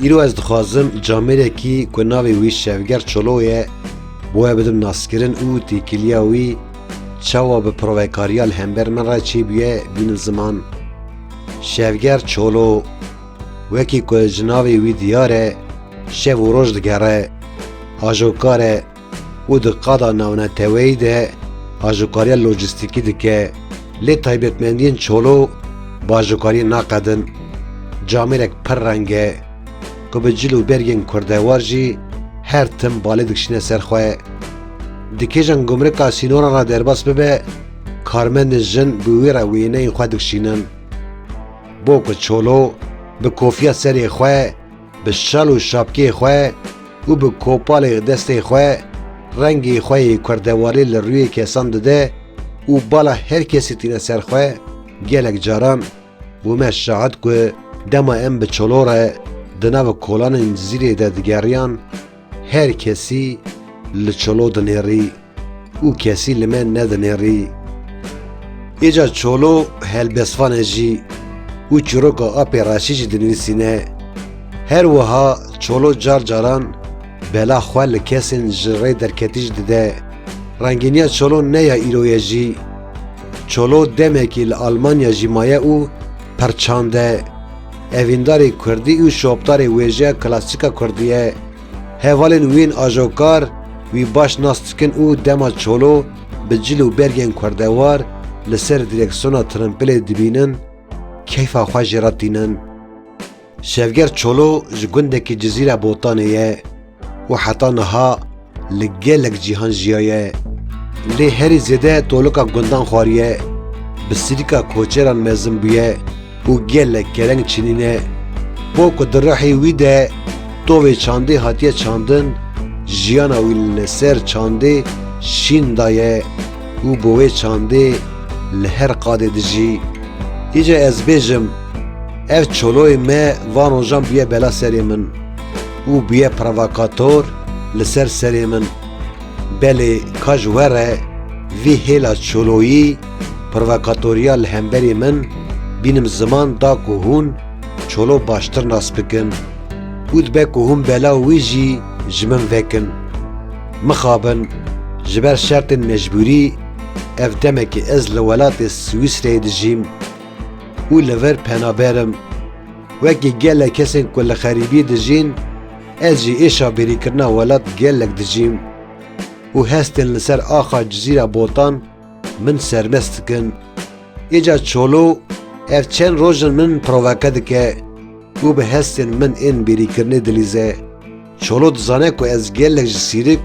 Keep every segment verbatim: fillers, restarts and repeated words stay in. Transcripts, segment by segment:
Îro ez dixwazim camêrekî ku navê wî Şevger Çolo ye, bo we bidim naskirin û têkiliya wî çawa bi provekariya li hember min re çêbûye bînin ziman. Şevger Çolo, wekî ku ji navê wî diyar e, şev û roj digere, ajokar e û di qada navneteweyî de ajokariya lojîstîkî dike. Lê taybetmendiyên Çolo bi ajokariyê naqedin. Camêrek pir reng e ku bi cil û bergên kurdewar jî her tim balê dikişîne ser xwe. Di kêjan gumrika sînoran re derbas bibe, karmendên jin bi wî re wêneyên xwe dikişînin. Bo ku Çolo bi kofiya serê xwe, bi şal û şapkê xwe û bi kopalê destê xwe rengê xwe yê kurdewarî li rûyê kesan dide û bala her kesî tîne ser xwe, gelek caran bûme şahid ku dema em bi Çolo re di nav kolanên Cizîrê de digeriyan, her kesî li Çolo dinêrî û kesî li me nedinêrî. Îca Çolo helbestvan e jî û çîroka Apê Reşî jî dinivîsîne. Her wiha Çolo car caran bela xwe li kesên ji rê derketî jî dide. Rengîniya Çolo ne ya îro ye jî. Çolo demekî li Almanya jî maye û pir çand e. Evîndarê kurdî û şopdarê wêjeya klasîka kurdî ye. Hevalên wî yên ajokar wî baş nas dikin û dema Çolo bi cil û bergên kurdewar li ser dîreksiyona tirimpilê dibînin, keyfa xwe jê re tînin. Şevger Çolo ji gundekî Cizîra Botanê ye û heta niha li gelek cîhan jiyaye. Lê herî zêde tolika gundan xwariye, bi sirîka koçeran mezin bûye û gelek kereng çinîne. Bo ku di ruhê wî de tovê çandê hatiye çandin, jiyana wî li ser çandê şîn daye û bi wê çandê li her qadê dijî. Îca ez bêjim, ev Çoloyê me van rojan bûye bela serê min û bûye provokator li ser serê min. Belê ka ji we re vî hêla Çoloyî, provokatoriya li hemberî min, bînim ziman da ku hûn Çolo baştir nas bikin û dibe ku hûn bela wî jî ji min vekin. Mixabin, ji ber şertên mecbûrî ev demekî ez li welatê Swîsreyê dijîm û li vir penaber im. Wekî gelek kesên ku li xerîbiyê dijîn, ez jî êşa bêrîkirina welat gelek dijîm û hestên li ser axa Cizîra Botan min sermest dikin. Îca Çolo ev çend roj in min proveke dike û bi hestên min ên bêrîkirinê dilîze. Çolo dizane ku ez gelek ji sîrik,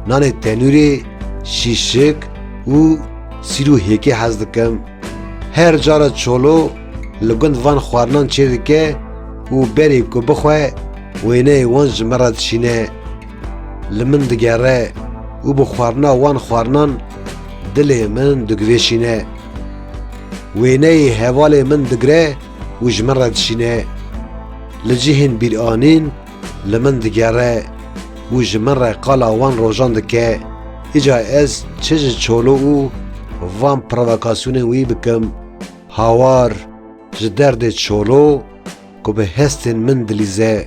nanê tenûrê, şîşik û sîr û hêkê hez dikim. Her cara Çolo li gund van xwarinan çêdike û berê ku bixwe, wêneyê wan ji min re dişîne. Li min digere û bi xwarina wan xwarinan dilê min digivêşîne. Wêneyê hevalê min digire û ji min re dişîne. Li cihên bîranîn li min digere û ji min re qala wan rojan dike. Îca ez çi ji Çolo û van provokasyonên wî bikim? Hawar ji derdê Çolo ku bi hestên min dilîze.